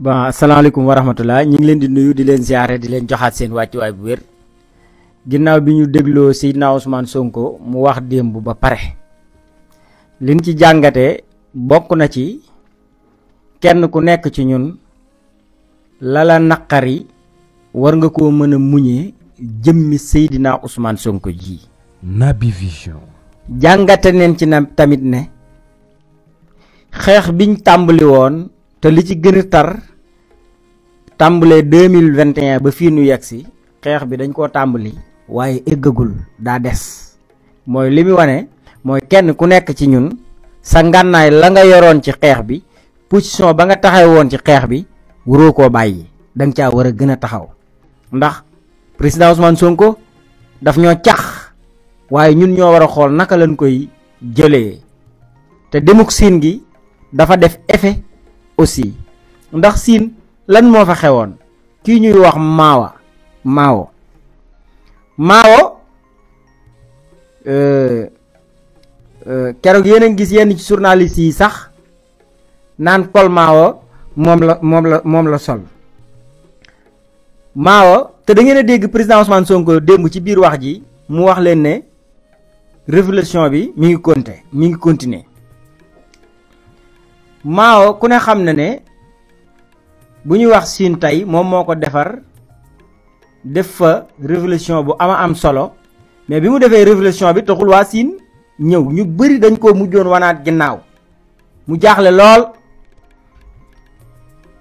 bon asalaamaaleykum wa rahmatulah ñu ngi leen di nuyu di leen ziare di leen joxaat seen wàccuwaay bu wér ginnaaw bi ñu dégloo Seydina Ousmane Sonko mu wax démb ba pare liñ ci jàngatee bokk na ci kenn ku nekk ci ñun lala naqari war nga koo mën a muñee jëmmi Seydina Ousmane Sonko ji. Naby Vision. jàngate neen ci na tamit ne xeex biñ tàmbali woon te li ci gën a tar tàmbalee 2021 ba fii nu yegg si xeex bi dañ koo tàmbali waaye eggagul daa des mooy li mu wane mooy kenn ku nekk ci ñun sa ngànnaay la nga yoroon ci xeex bi position ba nga taxaw woon ci xeex bi waroo koo bàyyi da nga caa war a gën a taxaw ndax président Ousmane Sonko daf ñoo cax waaye ñun ñoo war a xool naka lañ koy jëlee te demuk siin gi dafa def effet aussi ndax siin lan moo fa xewoon kii ñuy wax Maawo keroog yéen a ngi gis yenn ci journaliste yi sax naan kol Maawo moom la sol Maawo te da ngeen a dégg président Ousmane Sonko démb ci biir wax ji mu wax leen ne révolution bi mi ngi continuer Maawo ku ne xam na ne bu ñuy wax Siin tey moom moo ko defar def fa révolution bu am solo mais bi mu defee révolution bi taxul waa Siin ñëw ñu bëri dañ ko mujjoon wanaat ginnaaw mu jaaxle lool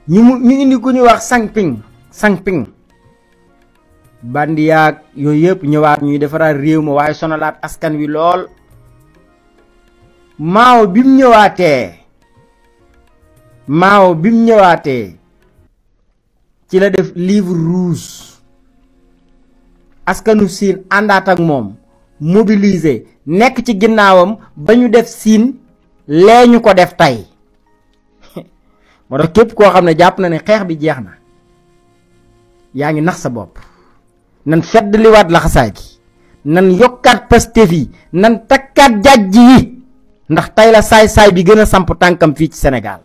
ñu indi ku ñuy wax Sangping bandi yaag yooyu yëpp ñëwaat ñuy defaraat réew ma waaye sonalaat askan wi lool Maawo bi mu ñëwaatee ci la def livre rouge askanu Siin àndaat ak moom mobiliser nekk ci ginnaawam ba ñu def Siin lee ñu ko def tey moo tax képp koo xam ne jàpp na ne xeex bi jeex na yaa ngi nax sa bopp nan fedd liwaat laxasaay gi nan yokkaat Pastef yi nan takkaat jàjj yi ndax tey la saay-saay bi gën a samp tànkam fii ci Sénégal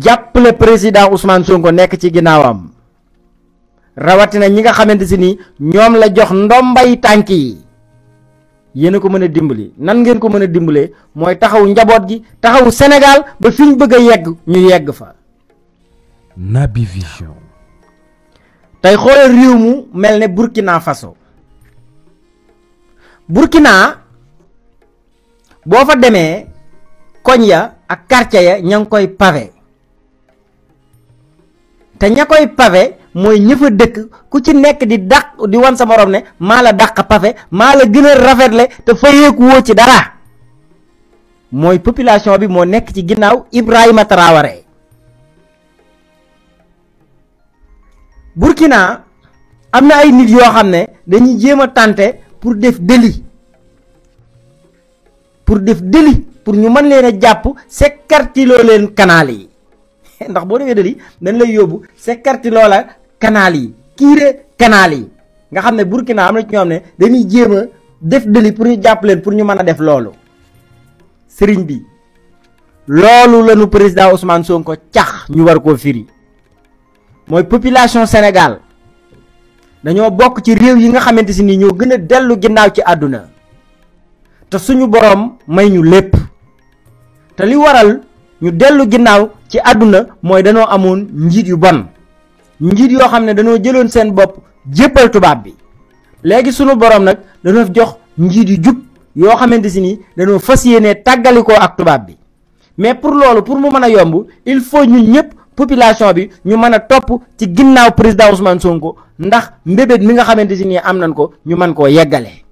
jàppale président Ousmane Sonko nekk ci ginnaawam rawatina ñi nga xamante si ni ñoom la jox ndombay tànk yi yéen a ko mën a dimbali nan ngeen ko mën a dimbalee mooy taxawu njaboot gi taxawu Sénégal ba fi ñu bëgg a yegg ñu yegg fa. Naby Vision. tey xoolal réew mu mel ne Burkina Faso Burkina boo fa demee koñ ya ak quartier ya ña ngi koy pavé te ña koy pavé mooy ñë fa dëkk ku ci nekk di dàq di wan sa morom ne maa la dàq pavé maa la gën a rafetle te fayeeku woo ci dara mooy population bi moo nekk ci ginnaaw Ibrahima Traoré. Burkina am na ay nit yoo xam ne dañuy jéem a tenter pour def délit pour ñu mën leen a jàpp sékartiloo leen kanaal yi ndax boo defee délit dañ lay yóbbu sékartiloo la kanaal yi kiire kanaal yi nga xam ne Burkina am na ci ñoom ne dañuy jéem a def délit pour ñu jàpp leen pour ñu mën a def loolu sëriñ bi loolu lañu président Ousmane Sonko cax ñu war koo firi mooy population Sénégal dañoo bokk ci réew yi nga xamante si ni ñoo gën a dellu ginnaaw ci àdduna te suñu boroom may ñu lépp te li waral ñu dellu ginnaaw ci àdduna mooy dañoo amoon njiit yu bon njiit yoo xam ne dañoo jëloon seen bopp jéppal tubaab bi léegi suñu boroom nag dañoo jox njiit yu jub yoo xamante si ni dañoo fas yéene tàggalikoo ak tubaab bi mais pour loolu pour mu mën a yomb il faut ñun ñëpp population bi ñu mën a topp ci ginnaaw président Ousmane Sonko ndax mbébét mi nga xamante si nii am nañ ko ñu mën koo yeggale.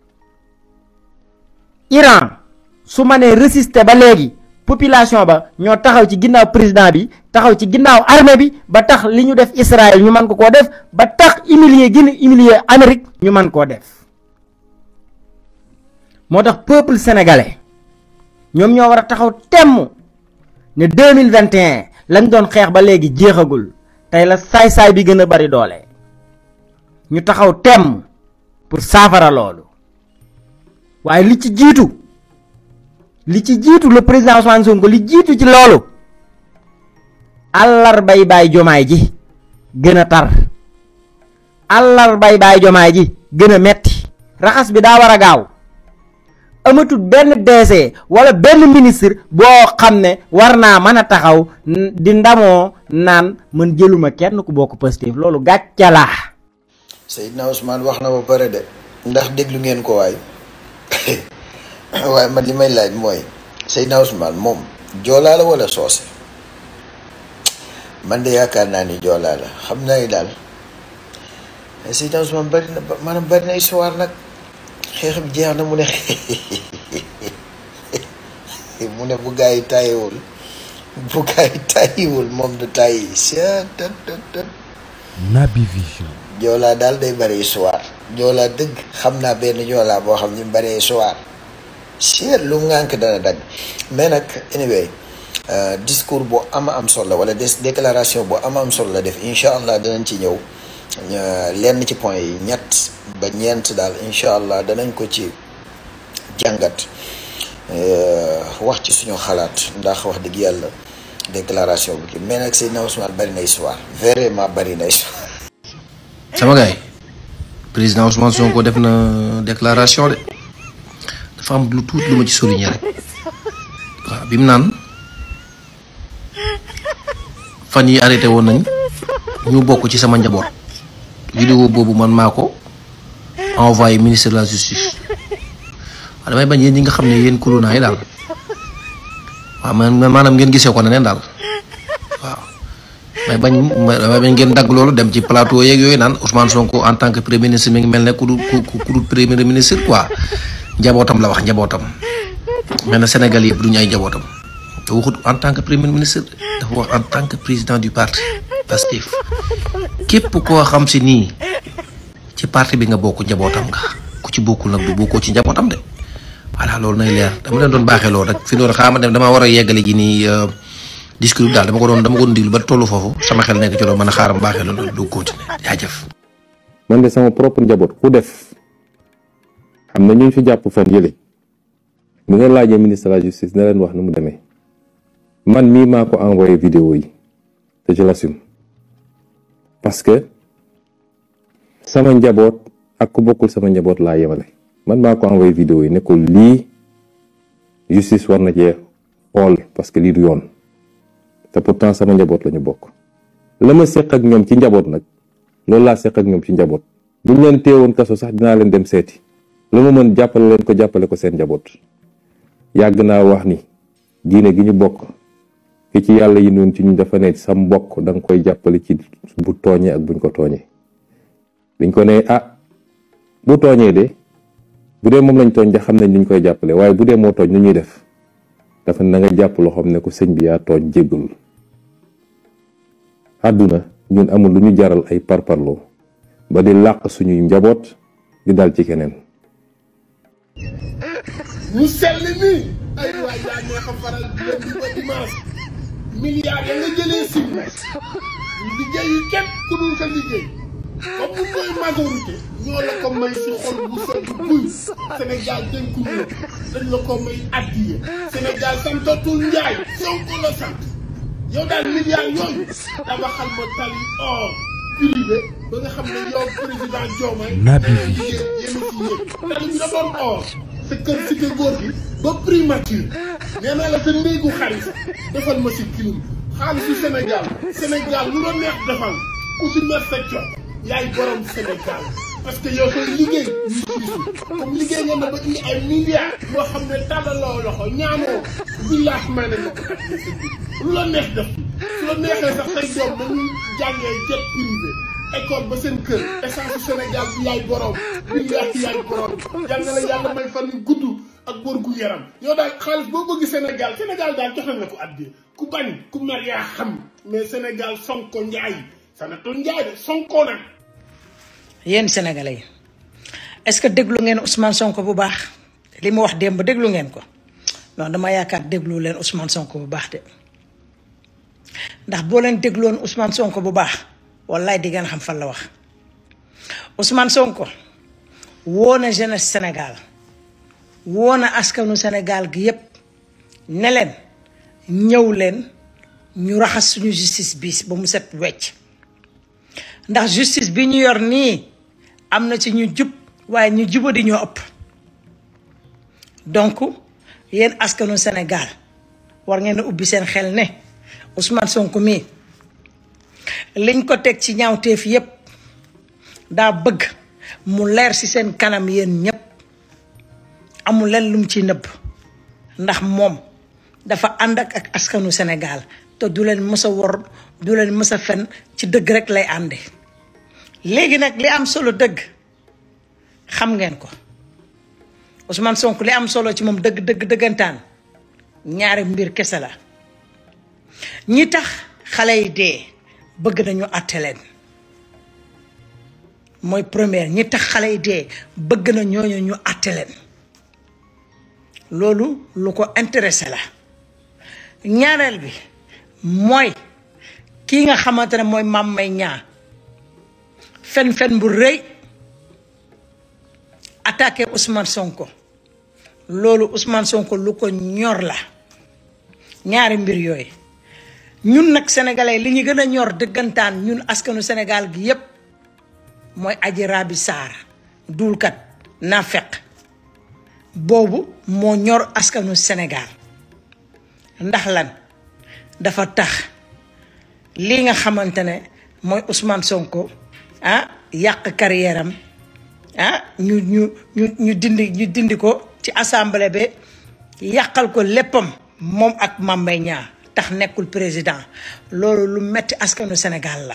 Iran su ma nee résister ba léegi population ba ñoo taxaw ci ginnaaw président bi taxaw ci ginnaaw armée bi ba tax li ñu def Israël ñu mën ko koo def ba tax humilier Amérique ñu mën koo def moo tax peuple sénégalais ñoom ñoo war a taxaw temm ne 2021 lañ doon xeex ba léegi jeexagul tey la saay-saay bi gën a bari doole ñu taxaw temm pour saafara loolu waaye li ci jiitu le président Ousmane Sonko li jiitu ci loolu àllarbay baay jomaay ji gën a tar, àllarbay baay jomaay ji gën a metti. raxas bi daa war a gaaw. amatul benn DC wala benn ministre boo xam ne war naa mën a taxaw di ndamoo naan man jëluma kenn ku bokk Pastef. loolu gàcca la. Seydina Ousmane wax na ba pare de ndax déglu ngeen ko waay waaye man li may laaj mooy Seydina Ousmane moom joolaa la wala soose? man de yaakaar naa ni joolaa la. xam naa ni daal Seydina Ousmane bari na maanaam bari na histoire nag. xeex bi jeex na mu ne mu ne bu gaa yi tàyyiwul moom du tàyyi. Naby Vision. joolaa daal day bari histoire. joolaa dëgg xam naa benn joolaa boo xam ni bari histoire. lu ngànk dana dagg. mais nag anyway discours bu am solo la wala déclaration bu am solo la def. incha allah danañ ci ñëw lenn ci point yi ñett ba ñeent daal incha allah danañ ko ci jàngat wax ci suñu xalaat ndax wax dëgg yàlla déclaration bu kii mais nag Seydina Ousmane bari na histoire, vraiment bari na histoire. sama gars yi président Ousmane Sonko def na déclaration de dafa am lu tuuti lu ma ci souligner rek waaw bi mu naan fan yi arrêté woon nañ ñu bokk ci sama njaboot. vidéo boobu man maa ko envoyé ministre de la justice waaw damay bañ yéen ñi nga xam ne yéen kulunaa yi daal waaw maanaam ngeen gisee ko neneen daal waaw damay bañ ngeen dagg loolu dem ci plateau yeeg yooyu naan Ousmane Sonko en tant que premier ministre mi ngi mel ne ku du premier ministre quoi njabootam la wax njabootam mel na Sénégal yëpp duñu ay njabootam te waxut en tant que premier ministre dafa wax en tant que président du parti Pastef képp koo xam si nii ci parti bi nga bokk njabootam nga ku ci bokkul nag du bokkoo ci njabootam de voilà loolu nay leer dama leen doon baaxee loolu rek fi doon xaama dem damaa war a yeggale ji nii discours bi daal dama ko doon diglu ba tollu foofu sama xel nekk ci loolu mën a xaaram baaxee loolu du continuer jaajëf. man de sama propre njaboot ku def xam na ñu fi jàpp fan yële bu ngeen laajee ministre de la justice na leen wax nu mu demee man mii maa ko envoyé vidéo yi te je l'assume parce que sama njaboot ak ku bokkul sama njaboot laa yemale man maa ko envoyé vidéo yi ne ko lii justice war na cee xool parce que lii du yoon te pourtant sama njaboot la ñu bokk la ma seq ak ñoom ci njaboot nag loolu laa seq ak ñoom ci njaboot buñ leen teewoon kaso sax dinaa leen dem seeti la ma mën jàppale ko seen njaboot yàgg naa wax ni diine gi ñu bokk ki ci yàlla yi noonu ci ñu dafa ne sa mbokk da nga koy jàppale ci bu tooñee ak buñ ko tooñee biñ ko ne bu tooñee de bu dee moom lañ tooñ da xam nañ niñ koy jàppale waaye bu dee moo tooñ nu ñuy def dafa na nga jàpp loo xam ne ko sëñ bi yaa tooñ jéggalul àdduna ñun amul lu ñu jaral ay parparloo ba di làq suñuy njaboot di dal ci keneen ñu sell nii ay waay yaa neex a faral lundi ba dimanche milliards ya nga jëlee si liggéeyu kenn ku dul sa liggéey comme mu mooy majorité ñoo la ko may si xol bu sedd buy Sénégal dénkuñu la dañ la ko may addiye Sénégal santatul Njaay Sonko la sant yow daal milliards yooyu tabaxal ma tali or privé ba nga xam ne yow président Diomaye Naby Vision. yéen a ci yëg tali bi da doon or sa kër cité góor gi ba primature nee naa la sa ndéegu xaalis defal ma si kilim xaalisu Sénégal lu la neex defal ku si neex sa coow yaay borom Sénégal parce que yow koy liggéey ñu gisul comme liggéey nga na ba indi ay milliards yoo xam ne tàllaloo loxo ñaanoo billaahi may nañ la ko kat lu la neex def su la neexee sax say doom dañuy jàngee jet privé école ba seen kër essence Sénégal bi yaay borom billaahi yaay borom yal na la yàlla may fan yu gudd ak wër gu yaram yow daal xaalis boo bëgg Sénégal daal joxe nga ko addi ku bañ ku mer yaa xam mais Sénégal Sonko Njaay Sanatou Njaay de Sonko nag. yéen sénégalais yi est-ce que déglu ngeen Ousmane Sonko bu baax li mu wax démb déglu ngeen ko non dama yaakaar déglu leen Ousmane Sonko bu baax de ndax boo leen dégloon Ousmane Sonko bu baax wallaay di ngeen xam fan la wax Ousmane Sonko woo na jeunesse Sénégal woo na askanu Sénégal gi yépp ne leen ñëw leen ñu raxas suñu justice bi ba mu set wecc ndax justice bi ñu yor nii am na ci ñu jub waaye ñu jubadi ñoo ëpp. donc yéen askanu Sénégal war ngeen a ubbi seen xel ne Ousmane Sonko mii liñ ko teg ci ñaawteef yépp daa bëgg mu leer ci seen kanam yéen ñépp amul leen lum ci nëbb ndax moom dafa ànd ak askanu Sénégal te du leen mës a wor du leen mës a fen ci dëgg rek lay ànde. léegi nag li am solo dëgg xam ngeen ko Ousmane Sonko li am solo ci moom dëggantaan ñaari mbir kese la. ñi tax xale yi dee bëgg nañu àtte leen mooy première. ñi tax xale yi dee bëgg na ñooñu ñu àtte leen loolu lu ko intéressé la. ñaareel bi mooy kii nga xamante ne mooy Mame Mbaye Niang fen bu rëy attaqué Ousmane Sonko loolu Ousmane Sonko lu ko ñor la. ñaari mbir yooyu ñun nag sénégalais li ñu gën a ñor dëggantaan ñun askanu Sénégal gi yépp mooy Adji Raby Sarr duulkat naafeq boobu moo ñor askanu Sénégal. ndax lan dafa tax lii nga xamante ne mooy Ousmane Sonko yàq carrière am ñu dindi ko ci assemblée bi yàqal ko léppam moom ak Mame Mbaye Niang tax nekkul président. loolu lu metti askanu Sénégal la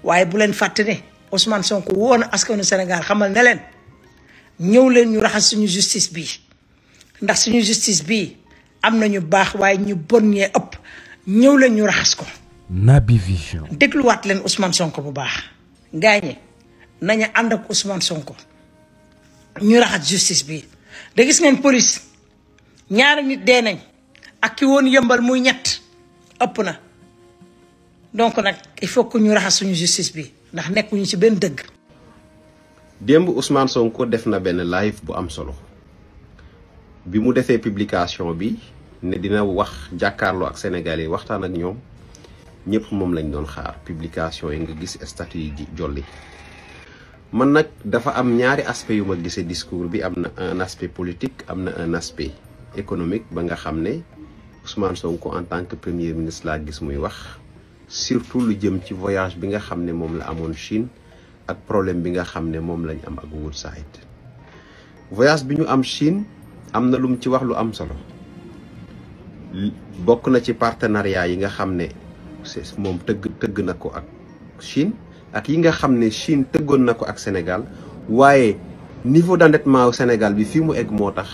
waaye bu leen fàtte ne Ousmane Sonko woon askanu Sénégal xamal ne leen ñëw leen ñu raxas suñu justice bi ndax suñu justice bi am na ñu baax waaye ñu bon ñee ëpp ñëw leen ñu raxas ko. Naby Vision. dégluwaat leen Ousmane Sonko bu baax gaañe nañu ànd ak Ousmane Sonko ñu raxas justice bi. da gis ngeen police ñaari nit dee nañ ak ki woon yëmbal muy ñett ëpp na donc nag il faut que ñu raxas suñu justice bi ndax nekkuñu ci benn dëgg. démb Ousmane Sonko def na benn live bu am solo bi mu defee publication bi ne dina wax jàkkaarloo ak Sénégalais yi waxtaan ak ñoom ñëpp moom lañ doon xaar. publication yi nga gis statut yi jolli. man nag dafa am ñaari aspect yu ma gisee discours bi. am na un aspect politique am na un aspect économique ba nga xam ne Ousmane Sonko en tant que premier ministre laa gis muy wax surtout lu jëm ci voyage bi nga xam ne moom la amoon Chine ak problème bi nga xam ne moom lañ am ak Woodside. voyage bi ñu am Chine am na lu mu ci wax lu am solo bokk na ci partenariat yi nga xam ne moom tëgg na ko ak Chine ak yi nga xam ne Chine tëggoon na ko ak Sénégal. waaye niveau d'endettement au Sénégal bi fii mu egg moo tax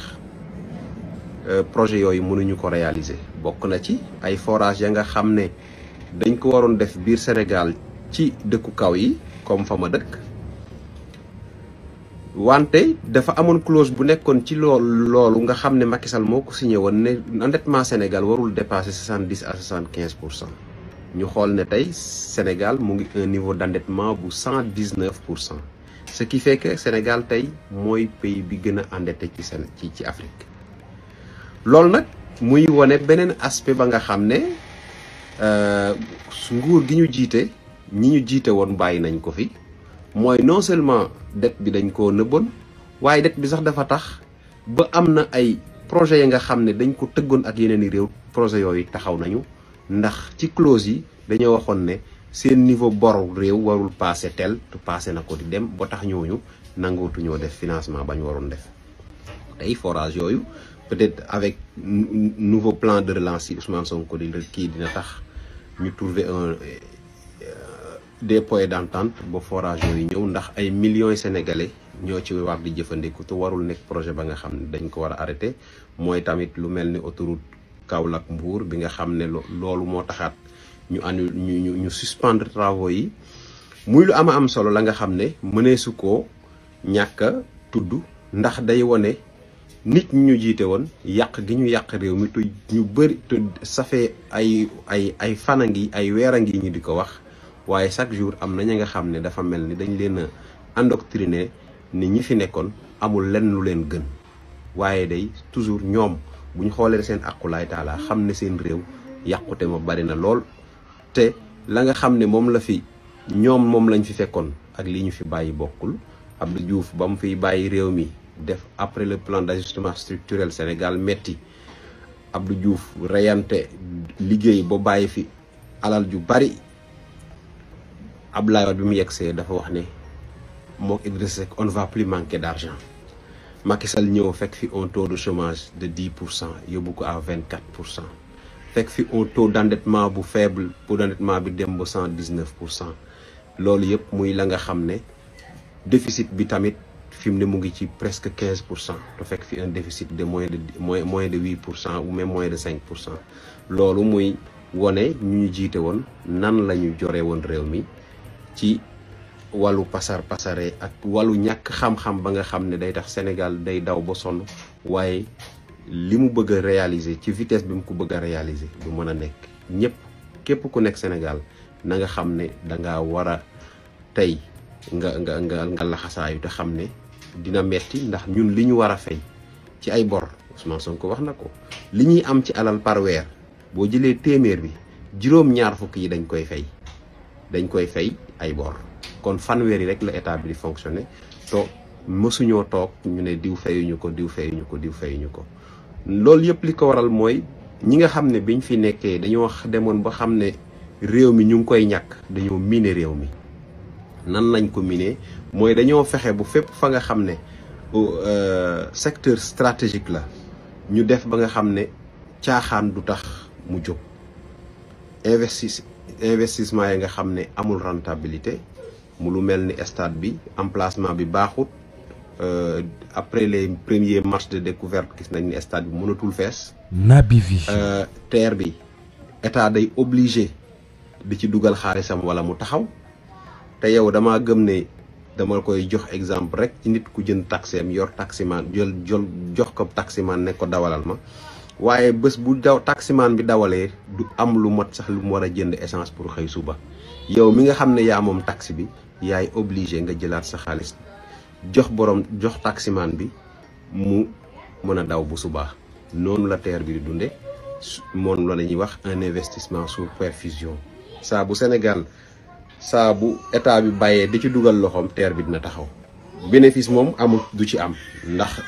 projet yooyu mënuñu ko réaliser. bokk na ci ay forage ya nga xam ne dañ ko waroon def biir Sénégal ci dëkku kaw yi comme fa ma dëkk wante dafa amoon clause bu nekkoon ci loolu nga xam ne Macky Sall moo ko signé woon ne endettement Sénégal warul dépasser 70 à 75%. ñu xool ne tey Sénégal mu ngi un niveau d'endettement bu 119%. ce qui fait que Sénégal tey mooy pays bi gën a endetté ci Afrique. loolu nag muy wone beneen aspect ba nga xam ne nguur gi ñu jiite ñi ñu jiite woon bàyyi nañ ko fi. mooy non seulement dette bi dañ koo nëbboon waaye dette bi sax dafa tax ba am na ay projets yi nga xam ne dañ ko tëggoon ak yeneen i réew. projet yooyu taxaw nañu ndax ci clause yi dañoo waxoon ne seen niveau bor réew warul passé tel te passé na ko di dem ba tax ñooñu nangootu ñoo def financement ba ñu waroon def. tey forage yooyu peut-être avec nouveau plan de relance yi Ousmane Sonko di kii dina tax ñu trouver des points d'entente ba forage yooyu ñëw ndax ay millions sénégalais ñoo ci war di jëfandiku te warul nekk projet ba nga xam ne dañ ko war a arrêté. mooy tamit lu mel ni autoroute Kaolack Mbour bi nga xam ne loolu moo taxaat ñu annulé ñu suspendre travaux yi. muy lu am solo la nga xam ne mëneesu koo ñàkk a tudd ndax day wone nit ñu jiite woon yàq gi ñu yàq réew mi te ñu bëri te ça fait ay fan a ngi ay weer a ngi ñu di ko wax. waaye chaque jour am na ña nga xam ne dafa mel ni dañ leen a endoctriné ni ñi fi nekkoon amul lenn lu leen gën waaye day toujours ñoom bu ñu xoolee seen aqulaay taala xam ne seen réew yàqute ma bari na lool te la nga xam ne moom la fi ñoom moom lañ fi fekkoon ak li ñu fi bàyyi bokkul. Abdou Diouf ba mu fiy bàyyi réew mi def après le plan d'ajustement structurel Sénégal metti Abdou Diouf reyante liggéey ba bàyyi fi alal ju bari Abdoulaye Wade bi mu yegsee dafa wax ne mook Idrissa Seck on ne va plus manquer d'argent. Macky Sall ñëw fekk fi un taux de chômage de 10% yóbbu ko à 24%. fekk fi un taux d'endettement bu faible pour d'endettement bi dem ba 119%. loolu yëpp muy la nga xam ne déficit bi tamit fi mu ne mu ngi ci presque 15%. te fekk fi un déficit de moins de 8% ou même moins de 5%. loolu muy wone ñu jiite woon nan la ñu jore woon réew mi ci wàllu pasare ak wàllu ñàkk xam-xam ba nga xam ne day tax Sénégal day daw ba sonn waaye li mu bëgg a réaliser ci vitesse bi mu ko bëgg a réaliser du mën a nekk. ñëpp képp ku nekk Sénégal na nga xam ne dangaa war a tey nga laxasaayu te xam ne dina metti ndax ñun li ñu war a fay ci ay bor Ousmane Sonko wax na ko li ñuy am ci alal par weer boo jëlee téeméer bi juróom-ñaar fukk yi dañ koy fay ay bor. kon fanweer yi rek la état bi di fonctionner to mësuñoo toog ñu ne diw fayuñu ko loolu yëpp li ko waral mooy ñi nga xam ne biñ fi nekkee dañoo demoon ba xam ne réew mi ñu ngi koy ñàkk dañoo miner réew mi. nan lañ ko miner mooy dañoo fexe bu fépp fa nga xam ne secteur stratégique la ñu def ba nga xam ne caaxaan du tax mu jóg investissement yi nga xam ne amul rentabilité. mu lu mel ni stade bi emplacement bi baaxut après les premiers matchs de découverte gis nañ ni stade bi mënatul fees. Naby Vision. terre bi état day obligé di ci dugal xaalisam wala mu taxaw te yow damaa gëm ne dama koy jox exemple rek ci nit ku jënd taxeem yor taximan jox ko taximan ne ko dawalal ma waaye bés bu taximan bi dawalee du am lu mot sax lu mu war a jënd essence pour xëy suba yow mi nga xam ne yaa moom taxi bi. yaay obligé nga jëlaat sa xaalis jox taximan bi mu mën a daw bu subaa noonu la terre bi di dunde moom la ñuy wax un investissement sur perfusion saa bu Sénégal saa bu état bi bàyyee di ci dugal loxoom terre bi dina taxaw bénéfice moom amul du ci am ndax